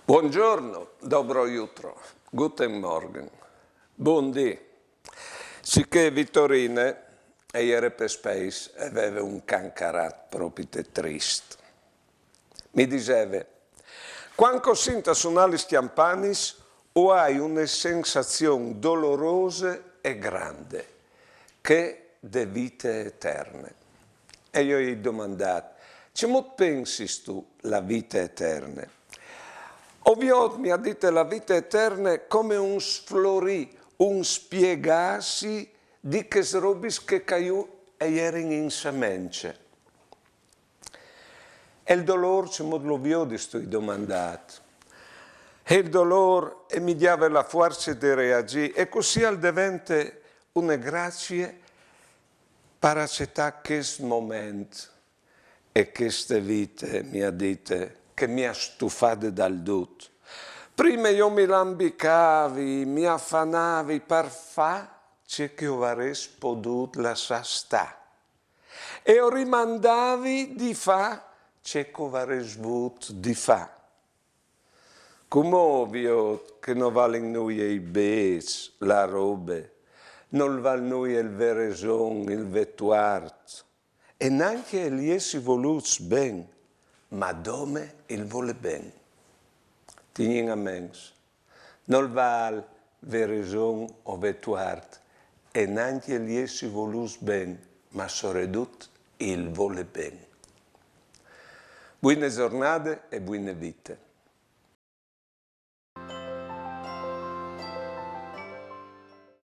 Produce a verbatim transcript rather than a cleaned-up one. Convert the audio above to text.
Buongiorno, dobro jutro, guten Morgen, bundì. Sicché Vittorine e jere pe spejs e veve un cancarat propite trist. Mi diseve: "Cuant che o sint a sunà lis cjampanis, o ai une sensazion dolorose e grande, chê de vite eterne." E jo i ai domandât: "Cemût pensistu la vite eterne?" "O viôt", mi à dite, "la vite eterne come un sflorî, un spiegâsi di chês robis che ca jù e jerin in semence." "E il dolôr, cemût lu viodistu?" i ai domandât. "E il dolôr e mi gjave la fuarce di reagjî, e cussì al devente une gracie par acetâ chest moment e cheste vite", mi à dite, "che mi à stufade dal dut. Prime jo mi lambicavi, mi afanavi par fâ ce che o varès podût lassâ stâ. E o rimandavi di fâ ce che o varès vût di fâ. Cumò o viôt che no valin nuie i bêçs, la robe, nol vâl nuie il vê reson, il vê tuart, e nancje il jessi volûts ben, ma dome il volê ben." Tignìn a ments: nol vâl vê reson o vê tuart, e nancje il jessi volûts ben, ma soredut il volê ben. Buine zornade e buine vite.